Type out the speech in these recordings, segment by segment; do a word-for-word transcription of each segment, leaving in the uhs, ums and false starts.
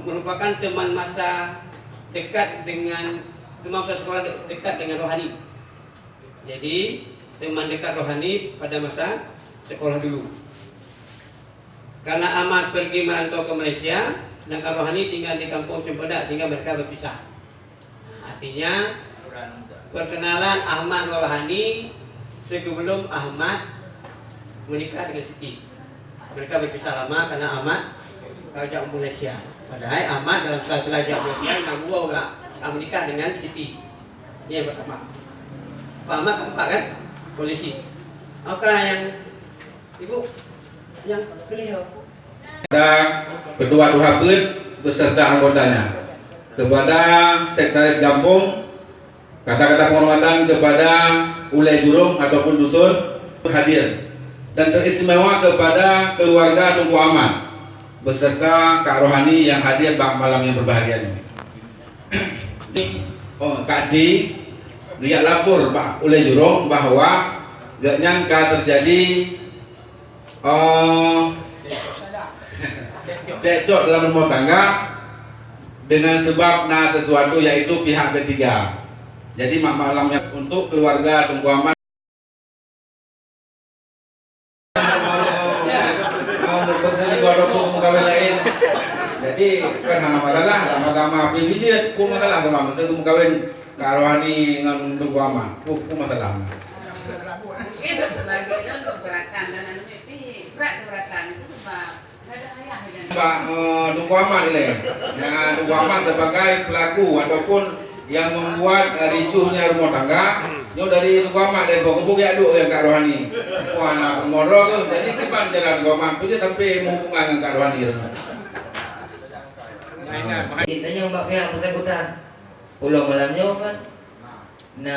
Merupakan teman masa dekat dengan, teman masa sekolah de-, dekat dengan Rohani. Jadi, teman dekat Rohani pada masa sekolah dulu. Karena Ahmad pergi merantau ke Malaysia, sedangkan Rohani tinggal di kampung Cempedak sehingga mereka berpisah. Artinya, perkenalan Ahmad ngon Rohani sebelum Ahmad menikah dengan Siti. Mereka berpisah lama karena Ahmad raja Malaysia. Padahal Ahmad dalam sela-sela jak Malaysia, nak dua orang, nak menikah dengan Siti. Ini yang pertama. Pak Ahmad tampak kan? Polisi. Maka yang Ibu, yang beliau. Kepada Ketua Duha Beuet beserta anggotanya, kepada Sekretaris Gampông, kata-kata penghormatan kepada ulée jurong ataupun dusun hadir, dan teristimewa kepada keluarga Teungku Ahmad beserta Kak Rohani yang hadir bak malam yang berbahagia ini. Oh, Kak Di, geujak lapor bak ulée jurong bahwa gobnyan ka teujadi, oh, cekcok dalam rumah tangga dengan sebab na sesuatu, yaitu pihak ketiga. Jadi, mak malam yang untuk keluarga Teungku Ahmad. Mau berselingkuh ataupun meukawen laén. Jadi, kan hana masalah, sama-sama pih bicit, pun masalah sama, beutôi meukawen Kak Rohani ngon Teungku Ahmad, pun, pun masalah. Mungkin sebagai lôn keberatan dan anu pih brat keberatan itu sebab Bak, eh, Teungku Ahmad ilée. Nah, Teungku Ahmad sebagai pelaku ataupun yang membuat, eh, ricuhnya rumah tangga, nyoe dari Teungku Ahmad lé boh, geubeuek jak duek ngon Kak Rohani. Wah, na rumoh droe tu. Jadi, kiban cara Teungku Ahmad, peue jeuet sampai meuhubungan ngon Kak Rohani tu? Jadi, tanyong bak pihak bersangkutan. Pulang malam nyoe kan? Na,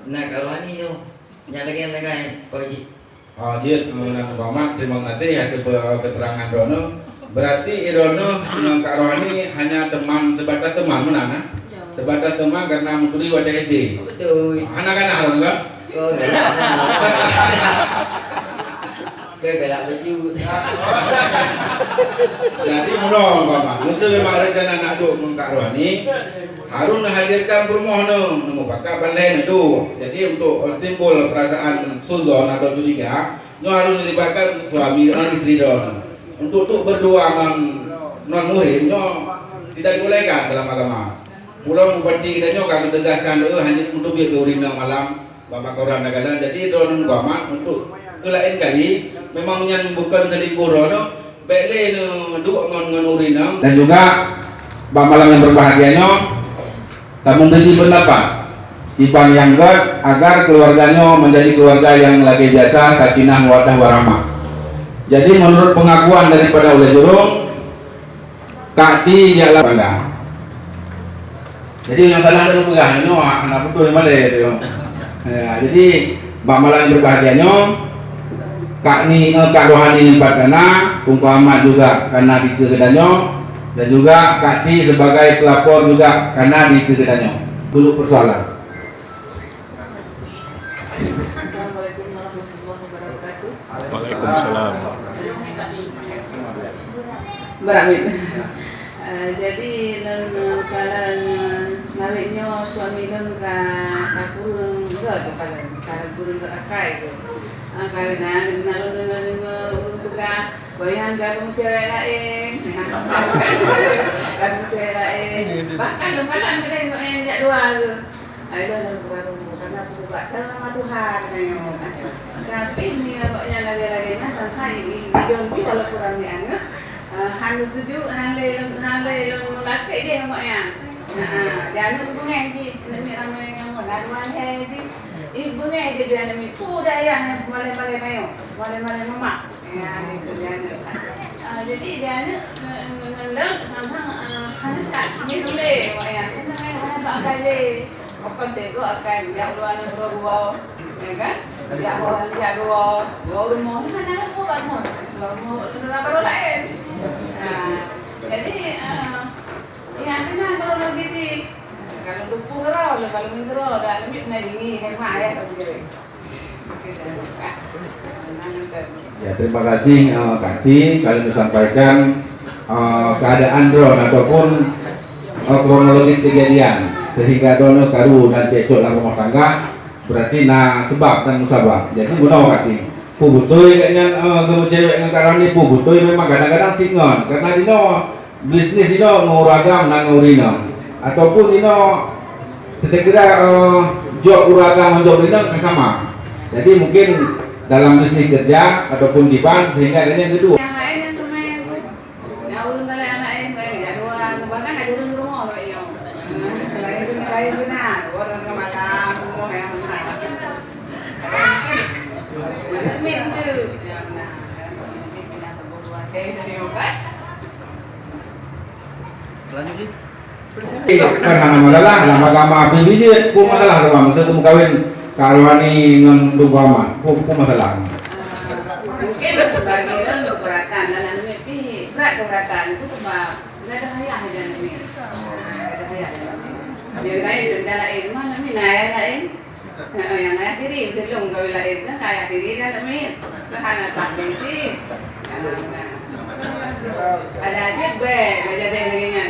na Kak Rohani nyoe. Nyang lagée-lagée, Pak Haji. Oh, jeuet, eh, meunan Teungku Ahmad, terima kasih atas pe-, keterangan droeneuh. Berarti droeneuh ngon Kak Rohani hanya teman, sebatas teman, meunan, nah? Ya. Sebatas teman karena meuturi watée S D. Betul. Hana kana droeneuh kan? Oh, galak. Galak baju. Jadi, meunan, Teungku Ahmad. Meuseu memang rencana nak duek ngon Kak Rohani, harus neuhadirkan peurumoh neuh, neumupakat ban lhée neuduek. Jadi, untuk, eh, timbul perasaan suzon atau curiga, nyoe harus melibatkan suami, eh, isteri droeneuh. Untuk, untuk berdua ngon non muhrim, nyoe tidak dibolehkan dalam agama. Ulôn bupati geutanyoe ka geutegaskan, eh, hana meuteubiet ureueng inong malam. Bak-bak koran dagang. Jadi, droeneuh Teungku Ahmad untuk keu laén kali, memang nyan bukon selingkuh droeneuh, bék lé neuduek ngon, ngon ureueng inong. Dan juga, bak malam yang berbahagia nyoe, kamoe beri pendapat kiban nyang gét agar keluarga nyoe menjadi keluarga yang lagée biasa, sakinah, mawaddah, warahmah. Jadi, menurut pengakuan daripada ulée jurong, Kak Ti jak lam banda. Jadi, nyang salah lôn peugah, nyoe hana beutôi malée tu. Ya, jadi, bak malam yang berbahagia nyoe, Kak Ni, eh, Kak Rohani empat kana, Teungku Ahmad juga kana dikeue geutanyoe, dan juga Kak Ti sebagai pelapor juga kana dikeue geutanyoe. Dulu persoalan. Assalamualaikum warahmatullahi wabarakatuh. Waalaikumsalam. Beramit. Eh, jadi, lôn, eh, ka lôn, eh, ngawét nyoe suami lôn ka, ka kureueng gét, ka lôn, ka kureueng gét akai tu. Ah, karena, karena lôn deungoe-deungoe ureueng peugah, "Goyang ka keu cewek laén." Ka keu cewek laén. Bahkan lôn kalon keudeh ngon nyang jak dua tu. Ai lôn lôn baru karena peubeubaih dalam Tuhan nyoe. Tapi meunyoe gobnyan lagée-lagée nyan, sangkai i, i, idong pih walaupun ramé aneuk, eh, hana setuju, hana lé, hana lé lôn meulakée jih ngon gobnyan. Nah, di aneuk beungéh jih, aneuk miet ramé ngon, na dua lhée jih. I beungéh jih di aneuk miet, peue dayah nyan malée-malée nyoe, malée-malée mamak. Ya, gitu, di aneuk. Ah, jadi di aneuk ngon, ngon, ngon lôn, sang-sang, ah, sangat kat, nyoe lé, wak ya. Sangat hana bak akai lé. Pakon teuh gok akai, jak dua aneuk dua gua, ya kan? Jak dua, jak dua, dua rumoh, ni mana aku bangun? Dua rumoh, dua baru lain. Nah, jadi, ah, ya, kena kalau lagi si, kalau duku kalau, kalau mentera, dah lebih pernah dingin, hemat ya, kalau dia. Ya, terima kasih, eh, Kak Ti. Kali ini sampaikan, eh, keadaan droeneuh ataupun, eh, kronologis kejadian sehingga droeneuh karu dan cekcok lam rumah tangga, berarti na sebab dan musabab. Jadi meunoe berarti. Peue beutôi gobnyan, eh, geumeucewek ngon Kak Rohani, peue beutôi memang kadang-kadang sit ngon. Karena jinoe bisnis jinoe ngon ureueng agam na ngon ureueng inong. Ataupun jinoe teuteukira, eh, job ureueng agam ngon job ureueng inong ka sama. Jadi mungkin dalam bisnis kerja ataupun kiban sehingga gobnyan keudua. Nyang laén nyang teumé. Nyang ulôn galak aneuk eh, eh, ya dua, bahkan ada ureueng rumoh lom nyoe. Lain tu lain tu nah, dua orang ke malam, rumoh yang mana. Min tu. Yang mana? Min pindah ke Bogor, eh, dari Obat. Selanjutnya. Eh, kan hana masalah, lam agama pih bijéh, peue masalah teuma, meuteumé meukawen Kak Rohani ngon Teungku Amat, peue, peue masalah. Mungkin sebagai orang keberatan dan anu pih brat keberatan itu sebab nggak ada ayah dan ni. Nggak ada ayah dan ni. Dia lain, dia lain, mana ni, nah, yang lain? Heeh, nyang ayah tiri, sebelum kawin laén kan, ayah tiri kan, Min. Kan hana sampai sih. Ada aja, beh, belajar dari ringan,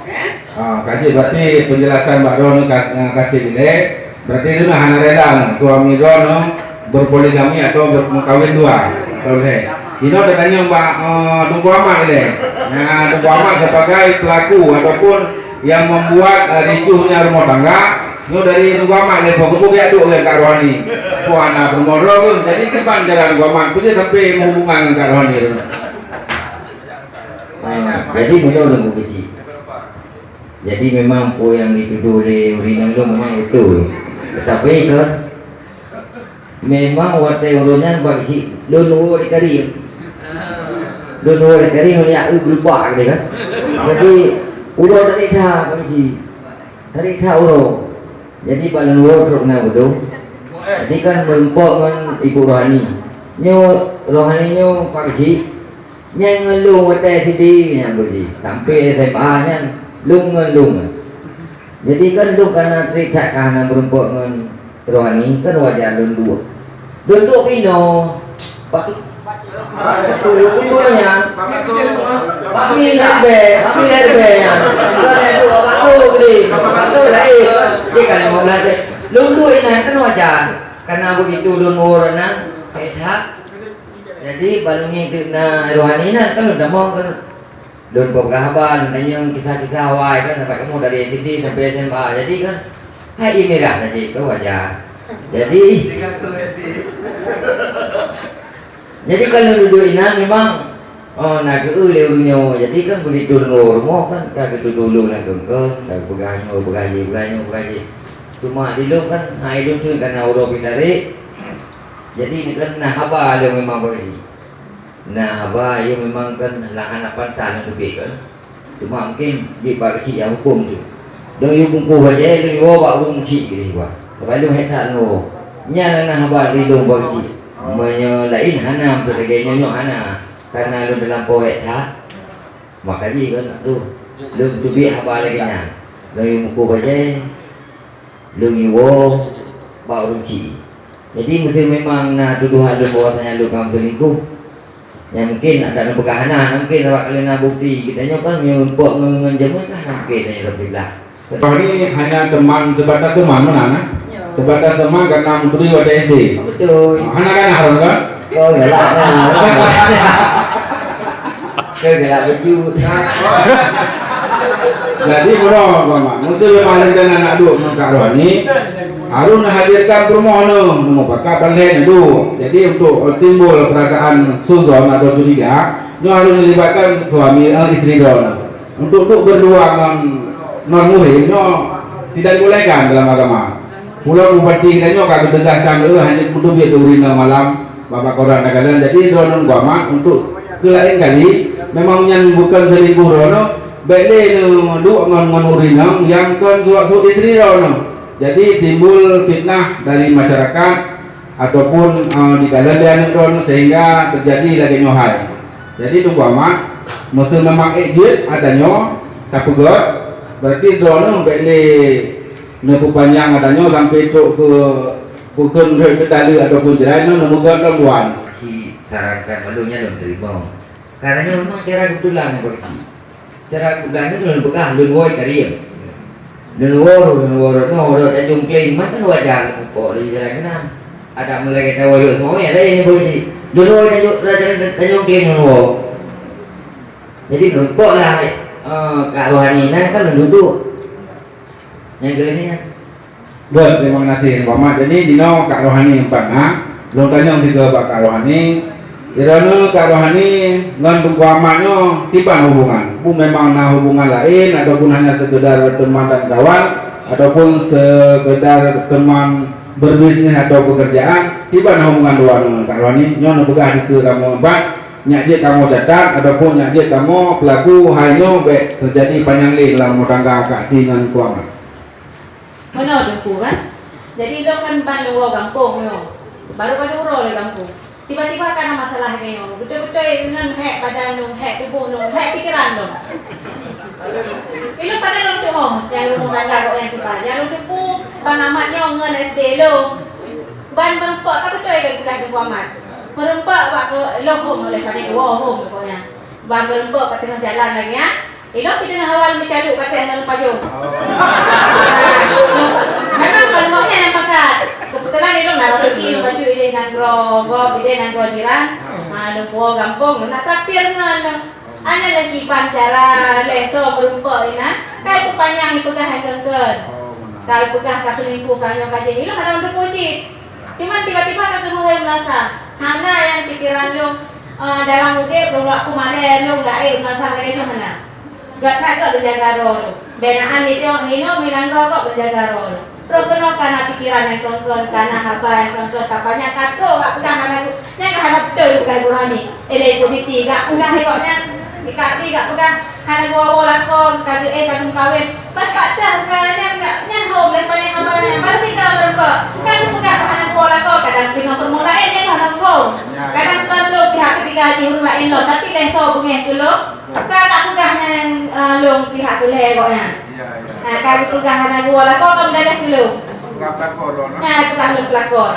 ya. Ah, kaji berarti penjelasan Mbak Ron ka-, eh, kasih ilée. Berarti itu hana rela, nah, suami Ron, eh, berpoligami atau ber-, mengkawin dua. Atau leh. Inoe tatanyong bak, eh, Teungku Amat ilée. Nah, Teungku Amat sebagai pelaku ataupun yang membuat, eh, ricuhnya rumah tangga, nyoe dari Teungku Amat lé po, keupeue geujak duek lé Kak Rohani. Po hana peurumoh droe keuh. Jadi kiban cara Teungku Amat, peue sampai meuhubungan ngon Kak Rohani tu? Ah, jadi meunyoe Teungku Keuchik. Jadi memang peue nyang dituduh lé ureueng inong lôn memang beutôi. Tetapi kan, memang watée uroe nyan bak si lôn woe di Karim. Lôn woe di Karim, lôn jak eu geulupak gitu kan. Jadi, uroe tadi that bak si. Tadi that uroe. Jadi, bak lôn woe trok na udong. Jadi kan meureumpok ngon Ibu Rohani. Nyoe Rohani nyoe Pak Keuchik. Nyan ngon lôn watée sideh nyan beuji. Sampai S M A nyan lôn ngon lôn. Jadi kan lôn kana trép that ka hana meureumpok ngon Rohani, kan wajar lôn duek. Lôn duek pih inoe. Bak, bak, bak nyan. Bak mi leubeh, bak mi leubeh nyan. Bukan lôn duek bak tu gede. Bak tu laén. Dia kan lima belas. Lôn duek inan kan wajar. Karena begitu lôn woe nan, eh, that. Jadi, bak lôn ngieng teuk na Rohani nan, kan lôn tamong kan. Lôn peugah haba, lôn tanyong kisah-kisah awai kan, sampai kamoe dari S D sampai S M A. Jadi kan, hai ié mirah saja, kan wajar. Jadi, jadi kalau dudoe inan memang, oh, na geu lé ureueng nyoe. Jadi kan begitu lôn rumoh kan, ka geututoe lôn lam keungkeuen, ka geupeugah nyoe, peugah jih, peugah nyoe, peugah jih. Cuma di lôn kan, hai lôn tu kan na uroe pih tarek. Jadi ni kan na haba lôn memang bagi. Nah, haba yue memang kan lam hana pantas lôn teubiet kan. Cuma mungkin jeuet bak Keuchik nyang huköm tu. Lôn yue bungkôh bajée, lôn yue woe bak ureueng chik keudeh bah. Sabab lôn hék that lôn woe. Nyan na haba lôn bak Keuchik. Meunyoe laén hana, meunyoe lagée nyoe nyoe hana. Karena lôn teulampo hék that. Maka jih kan, aduh, lôn teubiet haba lagée nyan. Lôn yue bungkôh bajée. Lôn yue woe bak ureueng chik. Jadi, meuseu memang na tudohan lôn bahwasanya lôn ka meuseulingkuh, nyan mungken ata neupeugah hana, hana mungken, sabab ka lheueh na bukeuti. Geutanyoe kan meunyoe pok ngon, ngon jameun kan hana mungken tanyoe lom siblah. Rohani hanya teman, sebatas teman meunan, nah? Ya. Sebatas teman karena meuturi watée S D. Betul. Ah, hana kana lom kan? Oh, galak na. Ke galak baju. Jadi, bunoe, Mak, meuseu leumah rencana nak duek ngon Kak Rohani, harus neuhadirkan peurumoh neuh, neumupakat ban lhée neuduek. Jadi, untuk timbul perasaan suzon atau curiga, nyoe harus melibatkan suami, eh, isteri droeneuh. Untuk duek berdua ngon non muhrim, nyoe tidak dibolehkan dalam agama. Ulôn bupati geutanyoe ka geutegaskan, eh, hana meuteubiet ureueng inong malam, bak, bak koran takalon. Jadi, droeneuh geuamat untuk keu laén kali, memang nyan bukon seulingkuh droeneuh, bék lé neuduek ngon, ngon ureueng inong nyang kon suak-suak isteri droeneuh. Jadi, timbul fitnah dari masyarakat ataupun, eh, di dalam lé aneuk droeneuh sehingga teujadi lagée nyoe hai. Jadi, Teungku Amat, meuseu memang ék jeuet ata nyoe tapeugét, berarti droeneuh bék lé neupeupanjang ata nyoe sampai trok keu bukon rhot keu taleue ataupun cerai, nyoe neumeugét lom tuan. Si sarankan malu nyan lôn teurimong. Karena memang cara kebetulan yang begitu. Cara kebetulan itu lôn peugah, lôn woe karim. Lôn woe, lôn woe, lôn woe, lôn tajong kling, maka wajar kok di jalan keunan. Ada mulai kita woe semua, ada yang begitu. Lôn woe tajong, tajong, tajong kling lôn woe. Jadi nampak lah, eh, Kak Rohani nan kan duduk. Nyang keulinya. Buet, terima kasih Pak Mat. Jadi jinoe Kak Rohani empat na. Lôn tanyong sigoe bak Kak Rohani. Droeneuh Kak Rohani ngon Teungku Amat nyoe kiban hubungan? Peue memang na hubungan laén ataupun hanya sekedar teman dan kawan ataupun sekedar teman berbisnis atau pekerjaan? Kiban hubungan droeneuh Kak Rohani? Nyoe neupeugah dikeue kamoe empat. Nyak jeuet kamoe catat ataupun nyak jeuet kamoe peulaku hai nyoe bèk teujadi panyang lé lam rumah tangga Kak Ti ngon Teungku Amat. Meunoe Teungku kan. Jadi lôn kan ban lôn woe gampông nyoe. Baru-baru uroe lé gampông. Tiba-tiba ka na masalah lagèe nyoe. Beutôi-beutôi ngon hék badan lôn, hék tuboh lôn, hék pikeran lôn. Ilôn padahai lôn tuoh, nyang lôn tangga kok nyang cuba. Nyang lôn teupeu Bang Amat nyoe ngon S D lôn. Ban meureumpok ka beutôi ka geupeugah Teungku Amat. Meureumpok bak keu lôn hom oleh padahai woe hom pokoknya. Ban meureumpok ka teungoh jalan lagèe nyan. Ilôn pih teungoh awai meucaluk ka teuh ngon pajôh. Memang kon gobnyan nyang pakat. Keubeutulan ilôn na raseuki lôn bacut idéh nanggroe gob, idéh nanggroe jiran. Ha, lôn puwoe gampông, lôn na traktir ngon lôn. Hana lé kiban cara lé soe meurumpok inan. Ka ipeupanyang ipeugah hai keun-keun. Ka ipeugah ka seulingkuh ka nyoe ka jih. Ilôn hana lôn teupeue cit. Cuman tiba-tiba ka keumeuhôi meunasah. Hana nyang pikeran lôn, eh, dalam udép lôn laku malèe lôn gaék meunasah lagèe nyoe hana. Gata kok beujaga droe lôn. Bèk na an nidong hinoe meunan droe kok beujaga droe lôn. Droe keunoe ka na pikeran nyang kon-kon, ka na haba nyang kon-kon, ka panyang ka trok gak peugah hana gu-, nyang ka hana beutôi bukan Qurani. Ilée positif gak peugah gobnyan. Dikasih gak peugah hana geuwoe lakoe, ka geuéh ka geumeukawen. Pas paktah ka nyan gak nyan hom lé pané haba nyan, baru tinggai meureumpok. Ka geupeugah hana geuwoe lakoe, kadang singoh peurumoh laén nyan hana hom. Kadang kon lôn pihak ketiga jih ureueng laén lom, tapi lé soe beungéh keu lôn. Ka gak peugah nyan, eh, lôn pihak keu lhèe gobnyan. Ha, ka geupeugah hana geuwoe lakoe ka meudaleh keu lôn. Ka peulakor lôn, ha? Ha, peugah lôn peulakor.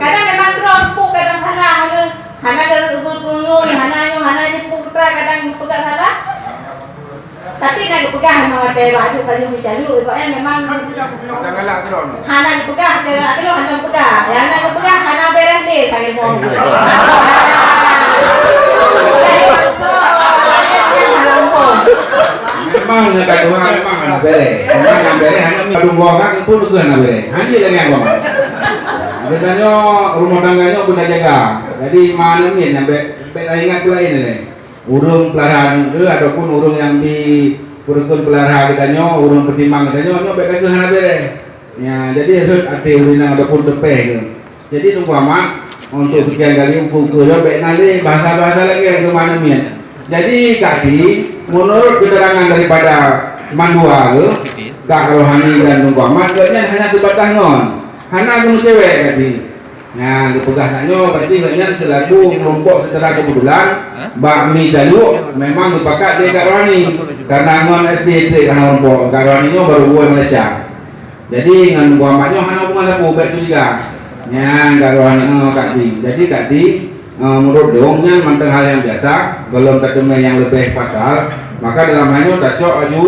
Kadang memang droe pu kadang salah lôn. Hana geu-, geu-, geu-, hana nyoe, hana nyoe pu putra kadang peugah salah. Tapi na geupeugah memang watèe bak adu pajoh meucalu, pokoknya memang hana geupeugah, hana geupeugah. Nyang na geupeugah hana beres lé, ka lheuh. Memang nyang ka tuha memang hana beres. Memang nyang beres hana mi padum boh kan pun tu hana beres. Hana lagèe nyan. Geutanyoe rumoh tangga nyoe beuna jaga. Jadi ma aneuk miet nyang bèk, bèk taingat peulaén lé. Ureueng peulara aneuk teuh ataupun ureueng nyang di peureukeuen peulara geutanyoe, ureueng peutimang geutanyoe, nyoe bèk takeuh hana beres. Nya, jadi rhot até ureueng inong ataupun teupèh geuh. Jadi, Teungku Amat, untuk sekian kali, ukeue-ukeue nyoe bèk na lé bahasa-bahasa lagèe keu ma aneuk miet. Jadi, Kak Ti, menurut keterangan daripada mandua geuh, Kak Rohani dan Teungku Amat, gobnyan hana seubatas ngon, hana geumeucewek, Kak Ti. Nah, geupeugah nak nyoe, berarti gobnyan seulaku meurumpok secara kebetulan bak mi taluk memang geupakat lé Kak Rohani. Karena ngon S D trép hana meurumpok, Kak Rohani nyoe baru geuwoe Malaysia. Jadi, ngon Teungku Amat nyoe hana hubungan sapeue, bèk curiga. Nyan Kak Rohani, eh, Kak Ti. Jadi, Kak Ti, eh, menurut lôn, nyan mantong hal nyang biasa, gohlom tateumé nyang leubeh fatal. Maka dalam hal nyoe tacok laju,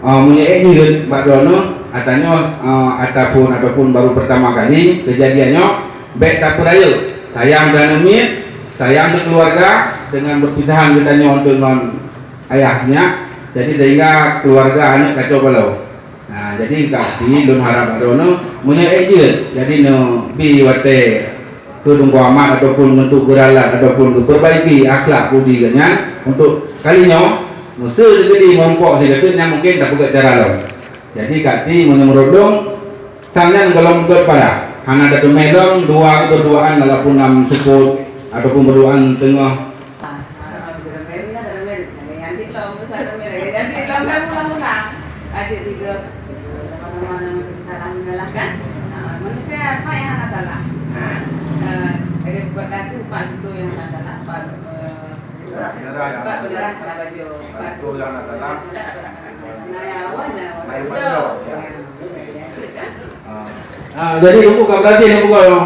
eh, meunyoe ék jeuet bak droeneuh, ata nyoe, eh, ataupun, ataupun baru pertama kali kejadian nyoe, bèk tapeurayeuk. Sayang keu aneuk miet, sayang keu keluarga, dengan perpisahan geutanyoe untuk ngon ayah nyak, jadi sehingga keluarga aneuk kacau balau. Nah, jadi Kak Ti, lôn harap bak droeneuh, meunyoe ék jeuet, jadi neubi watèe keu Teungku Amat ataupun untuk geuralat ataupun geupeurbaiki akhlak budi gobnyan untuk kali nyoe, meuseu teukeudi meurumpok sigoe teuk nyan mungken tapeugèt cara lom. Jadi, Kak Ti, meunurot lôn, sang nyan gohlom gèt padah. Hana tateumé lom dua beuduaan walaupun lam seupôt ataupun beuduaan teungoh. Manusia apa yang hana salah? Eh, jadi bukan kata Pak Guru yang hana salah, Pak, eh, Pak Benerang hana baju, Pak Guru yang hana salah. Nah, ya, awalnya, awalnya. Ah, jadi, Teungku ka berhasil, Teungku, ya?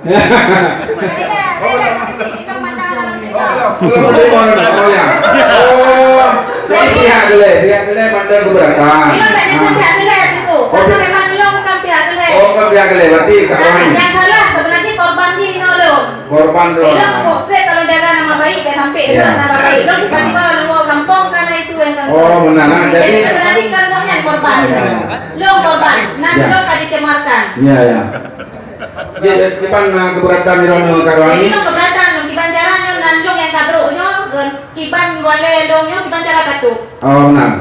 Beda, beda, kasih, itu pandang orang cerita. Oh, ya. Oh, jadi pihak keulhèe, pihak keulhèe mandum keberatan. Ilong tak nyebut pihak keulhèe tu. Karena memang ilong bukan pihak keulhèe. Oh, bukan pihak keulhèe, berarti Kak Rohani. Yang salah sebenarnya korban di nolong. Korban tu. Ilong kok kalau jaga nama baik, dah sampai nama baik. Ilong tiba-tiba luar kampung kan isu yang kampung. Oh, benar lah. Jadi sebenarnya kan korban. Long korban, nan long ka dicemarkan. Ya, ya. Jadi, kiban na keberatan droeneuh Kak Rohani? Jadi, long keberatan, long kiban cara nyoe nan long nyang ka brok nyoe, ngon kiban walèe long nyoe, kiban cara ka trôk. Oh, nah.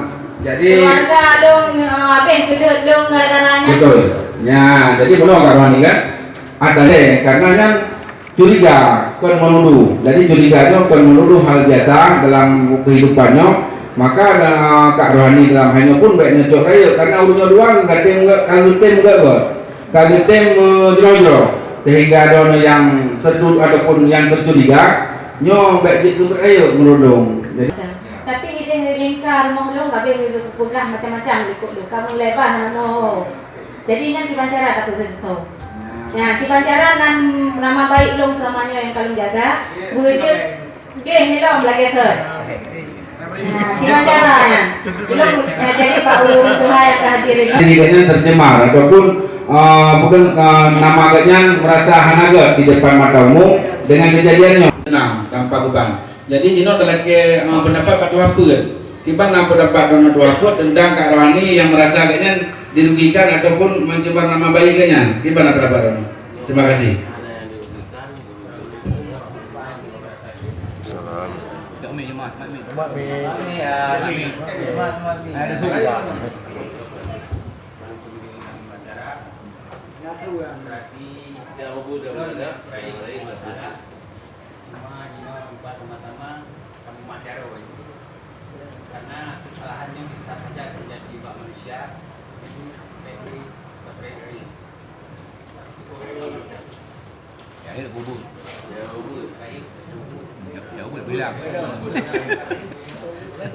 Jadi keluarga long, eh, habéh keudeuet long gara-gara nyan. Betul. Ya, jadi benar Kak Rohani kan? Ada deh, karena nyan curiga, kon menuduh. Jadi curiga nyoe kon menuduh hal biasa dalam kehidupan nyoe. Maka, eh, Kak Rohani dalam hal nyoe pun bèk neucok rayeuk, karena ureueng nyoe dua ka tem, ka tem geuh. Ka geutem meujroh-jroh, sehingga droeneuh nyang teudu-, ataupun nyang teucuriga nyoe bèk jeuet keu beurayeuk meurudong. Jadi, tapi idéh lingka rumoh lôn ka abéh geupeugah macam-macam likot lôn, ka mulai ban hana. Jadi nyan kiban cara tapeuseutoe. Ya, kiban cara nan nama baik lôn selama nyoe nyang ka lôn jaga, beujeuet Gleh ilong lagèe thon. Nah, kiban cara nyan. Ilong, eh, jadi bak ureueng tuha nyang ka hadir ini. Jadi gobnyan tercemar ataupun, eh, bukan, eh, nama gobnyan merasa hana gèt di depan mata umum dengan kejadian nyoe. Tenang, tanpa beban. Jadi jinoe talakèe, eh, pendapat bak tuha peuet. Kiban na pendapat droeneuh tuha peuet tentang Kak Rohani yang merasa gobnyan dirugikan ataupun mencemar nama baik gobnyan. Kiban na pendapat droeneuh? Terima kasih. Salam. Mak Mi, Mak Mi. Mak Mi. Mak Mi. Mak Mi. Ada surat. Berarti dah ubur dah berada. Cuma jinoe empat sama-sama kamu masyarakat. Karena kesalahannya bisa saja terjadi bak manusia. Jadi, jadi, Ya, kubur. Ya, kubur. Ya, kubur bilang. Jadi,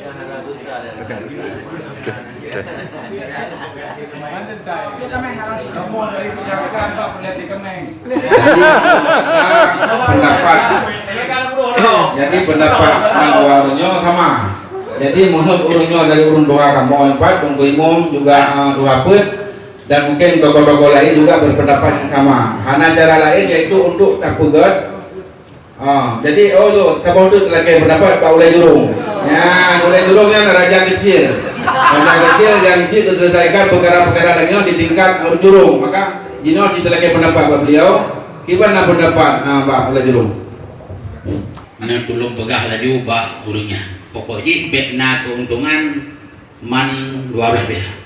pendapat, jadi pendapat dua ureueng nyoe sama. Jadi, menurut ureueng nyoe dari ureueng tuha kamoe empat, Teungku Imum juga, eh, tuha peuet. Dan mungkin tokoh-tokoh lain juga berpendapat yang sama. Hana cara lain yaitu untuk tapeugèt. Ha, jadi, oh, tu, saboh tu talakèe pendapat bak ulèe jurông. Ya, ulèe jurông nyan raja kecil. Raja kecil yang jeuet diselesaikan perkara-perkara laén nyoe di tingkat jurông. Maka, jinoe jeuet talakèe pendapat bak beliau. Kiban na pendapat, ha, bak ulèe jurông? Mana tulông peugah laju bak ureueng nyan. Pokok jih bèk na keuntungan man dua belah pihak.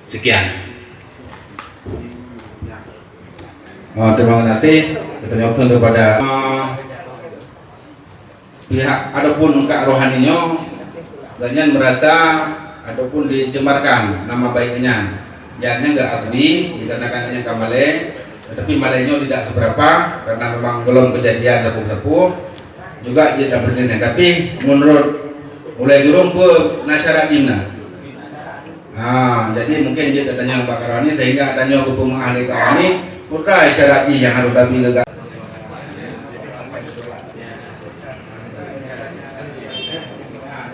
Sekian. Ah, terima kasih. Kita nyokong kepada, ah, pihak ataupun Kak Rohani nyoe, gobnyan merasa ataupun dicemarkan nama baik nyan. Nyan geuakui dikarenakan nyan ka malèe, tetapi malèe nyoe tidak seberapa karena memang belum kejadian sapeue-sapeue. Juga jeuet tapeureujeuen, tapi menurut ulèe jurông peue na syarat jih na. Ha, jadi mungkin jeuet tatanyong bak Kak Rohani sehingga tanyoe geupeumeu'ah lé Kak Rohani, peue syarat jih nyang harôh tabi keu Kak.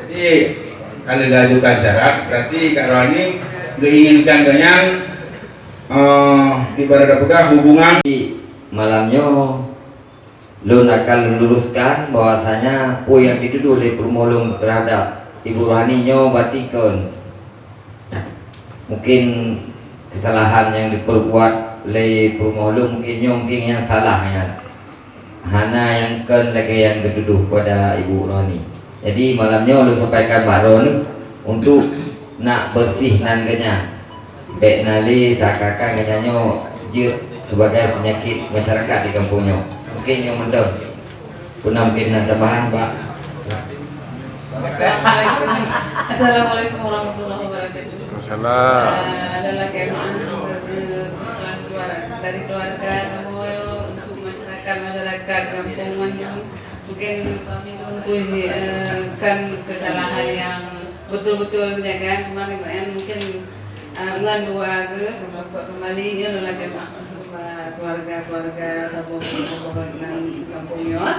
Jadi, kalau diajukan syarat, berarti Kak Rohani geuinginkan gobnyan, eh, ibarat peugah hubungan. Malam nyoe, lôn akan luruskan bahwasanya peue nyang dituduh lé peurumoh lôn terhadap Ibu Rohani nyoe berarti kon. Mungkin kesalahan nyang diperbuat lé peurumoh lôn mungkin nyoe mungkin nyang salah nyan. Hana nyang kon lagèe nyang geutuduh kepada Ibu Rohani. Jadi malam nyoe lôn sampaikan bak droeneuh untuk nak bersih nan geuh nyan. Bèk na lé seakan-akan geuh nyan nyoe jeuet sebagai penyakit masyarakat di kampung nyoe. Mungkin nyoe mantong. Peue na mungkin na tambahan, Pak? Assalamualaikum. Assalamualaikum warahmatullahi wabarakatuh. Waalaikumsalam. Eh, ada lagi maaf dari keluarga, dari keluarga semua untuk masyarakat, masyarakat kampung Mandum. Mungkin kami pun, eh, kan kesalahan yang betul-betul jaga kemarin, mungkin, eh, ngon dua ke, kembali, ya, lagi maaf kepada keluarga-keluarga, kampung, kampung, kampung nyoe.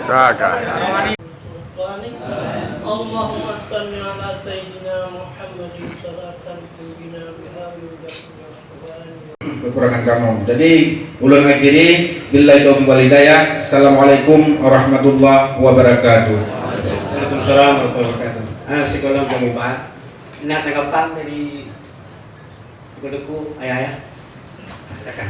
Ka, ka. اللهم صل على سيدنا محمد صلاة تنجينا بها من جميع الأهوال. Kekurangan kamoe. Jadi, ulôn akhiri, billahi taufiq wal hidayah. Assalamualaikum warahmatullahi wabarakatuh. Waalaikumsalam warahmatullahi wabarakatuh. Ah, sigohlom kamoe ba. Ina tanggapan dari Teungku-teungku, ayah-ayah. Silakan.